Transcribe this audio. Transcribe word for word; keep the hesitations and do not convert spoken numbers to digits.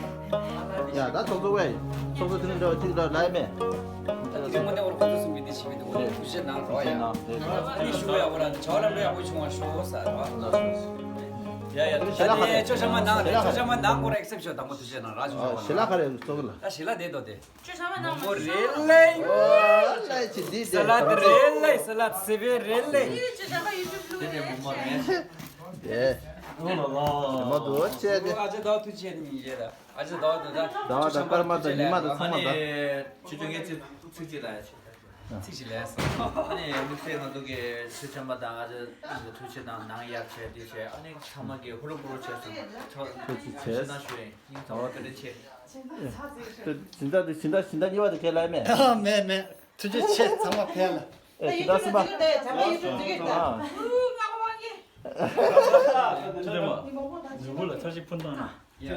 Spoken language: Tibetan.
ཡ་ད་ཚོགས་གཙོ་བས། ཚོགས་གཙོ་དེ་ནས་འདྲ་བ་གཅིག་འདྲ་ལབ་མེད། ད་དེ་མོ་ནས་འོར་ཁོ་ཚོ་གསུམ་གྱིས་འདི་བྱེད་ཀྱི་འདུག་འོ་ཐུགས་རྗེ་གནང་རོགས་ཡ། ཐུགས་རྗེ་གནང་། ཨ་ནི་ཞུ་བ་ཡག་པོ་ར་འདི་བྱ་བ་ལམ་འགྲོ་ཡག་པོ་བྱུང་བ་ཤོག་ཟེར་རོགས། ལགས་སོ། ཡ་ཡ། ད་ཞལ་ལག་ག་རེ། ཅོ་ཤ་མ་ནང་རེད། ཅོ་ཤ་མ་ནང་སྐོར་ཨེག་སེབ་ཤོག་དང་པོ་ཐུགས་རྗེ་གནང་ར། ཅོ་ཤ་མ་ནང་། ཞལ་ལག་ག་རེ་ཚོགས་གཙོ་ལ། ད་ཞལ་ལག་དེ་དོ་དེ། མོ་རེད་ལེ། ལེ་ཅི་འདི་ས་ལད་རེད་ལེ། ས་ལད་སི་བེ་རེད་ལེ། དེ་དེ་མོ་མོ་རེད། དེ། ཨོ་ལ་ལ། མ་དུ་ཆེ་དེ། ཨ་ཅེ་ད་ཐུགས་རྗེ་ཆེ་ནི་ཡེ་ད། ཨ་ཅེ་ད་ད་ད། ཟླ་བ་དང་སྐར་མ་དང་ཉི་མ་དང་ཚང་མ་ད། ཨ་ནི་ཆུ་ཆུ་ངས་ཚིག་ཚིག་གཅིག་ལ་ཡ་ཆེ། ཚིག་གཅིག་ལས་སོང་། ཨ་ནི་དམིགས་བསལ་ང་ཚོ་གི་ཆུ་ཆེན་པ་དང་ཨ་ཅེ་ཐུགས་རྗེ་གནང་། ནང་ཡར་བྱས་འདི་བྱས། ཨ་ནི་ཚང་མ་གི་ཧུ་རུ་ཀུ་རུ་བྱས་སོང་། ཐུགས་རྗེ་ཆེ། ཐུགས་རྗེ་གནང་ཞུ་ཡིན། སྙིང་ཐག་པ་ནས་བཀའ་དྲིན་ཆེ། སྦྱིན་བདག་འདི་སྦྱིན་བདག་སྦྱིན་བདག་གཉིས་པ་དེ་ཁས་ལེན་མེད། ཨ་མེད་མེད། ཐུགས་རྗེ་ཆེ་ཚང་མ་ཕེབས་ལ། ཨེ་སྦྱིན་བདག་གསུམ་པ། ཨ། ཅི་དེ་མ། ནུ་བུ་ལ་ཚར་གཅིག་ཕུན་བཏང་ན། ཡ།